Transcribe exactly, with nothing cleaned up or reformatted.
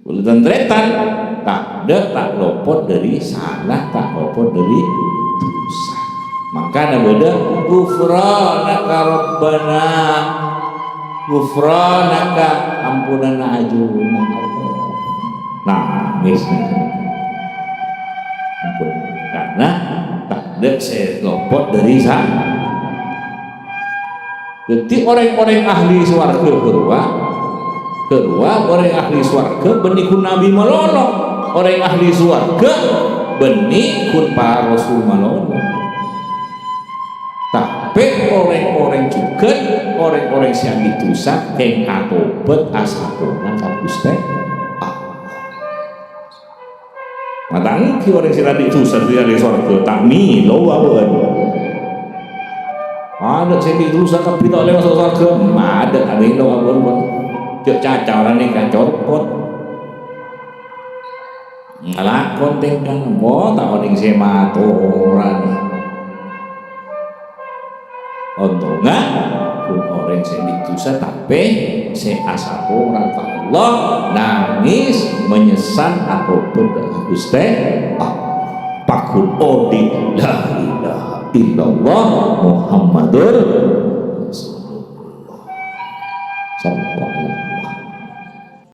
Bulâ tan-tarètan, tadâ' ta' lopot dâri salah, ta' lopot dâri dhusa. Mangkana bâdâ, "Ghufranaka Rabbana, ghufranaka, ampunanna ajunanna Allah." Nangès. Ampon. Karna tadâ' sè lopot dâri salah. Dhâddhi, orèng-orèng ahli sowarghâ ghâruwa, ghâruwa orèng ahli sowarghâ bânnè ghun nabi malolo. Orèng ahli sowarghâ bânnè ghun para rasul malolo. Tapè orèng-orèng jhughân, orèng-orèng sè andi' dhusa, kèng atobhât asapora ka Ghustè Allah. Mata ènggi orèng sè andi' dhusa, sè andi' sowarghâ, ta' mèlo abâ'na. Adâ' sè andi' dhusa kabbhi ta' ollè maso' sowarghâ, adâ' ta' mèlo abâ'na. Jhâ' caca orèng nèka corpot. Ngalakon tèngka, empo ta' onèng sè matorana. Ontongnga, ghun orèng sè andi' dhusa tapè sè asapora ka Allah, nangès, manyessal, atobhât ka Ghustè Allah. Pagghun odi', "La ilaha illallah Muhammadur